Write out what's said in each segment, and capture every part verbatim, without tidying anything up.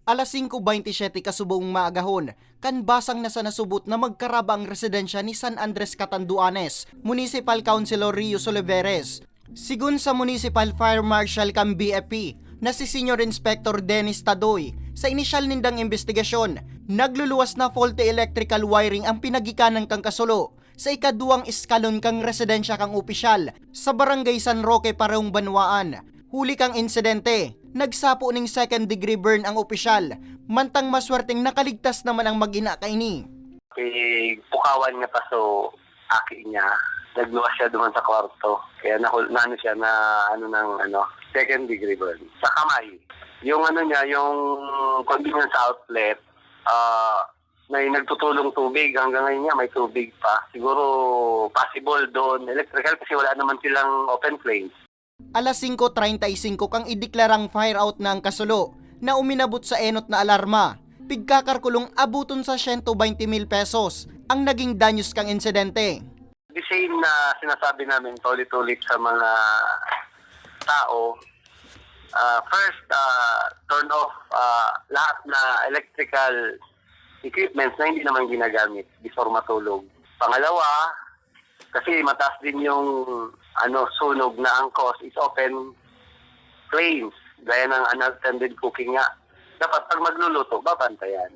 Alas singko bentisiete kasubong maagahon, kan basang na sa nasubot na magkaraba ang residensya ni San Andres Catanduanes, Municipal Councilor Rio Soliveres. Sigon sa Municipal Fire Marshal kan B F P, na si Senior Inspector Dennis Tadoy, sa inisyal nindang imbestigasyon, nagluluwas na faulty electrical wiring ang pinagikanan kan kasulo sa ikaduwang eskalon kan residensya kan opisyal sa Barangay San Roque, parehong banwaan. Huli kan insidente, nagsapo ning second degree burn ang opisyal, mantang maswerteng nakaligtas naman ang mag-ina kaini. Pigpukawan niya pa so aki niya. Nagluwas siya duman sa kwarto. Kaya nahul, naano siya na ano ng ano, second degree burn. Sa kamay. Yung ano niya, yung convenience outlet, ah, may nagtutulong tubig. Hanggang ngayon niya may tubig pa. Siguro possible doon electrical kasi wala naman silang open flames. Alas singko treinta y cinco kang ideklarang fire out na ang kasulo, na uminabot sa enot na alarma. Pigkakarkulong abuton sa siyento baynte mil pesos ang naging danyos kang insidente. The same na sinasabi namin paulit-ulit sa mga tao, ah, first, ah, turn off, ah, lahat na electrical equipments na hindi naman ginagamit before matulog. Pangalawa, kasi mataas din yung ano, sunog na ang cause is open flames, gaya ng unattended cooking nga. Dapat pag magluluto, babantayan.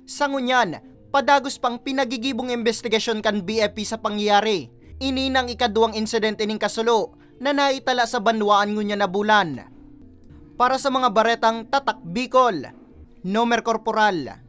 Sa ngunyan, padagos pang pinagigibong imbestigasyon kan B F P sa pangyayari. Ini nang ikaduwang insidente ning kasulo na naitala sa banwaan ngunyan na bulan. Para sa mga baretang Tatak Bicol, Nomer Corporal.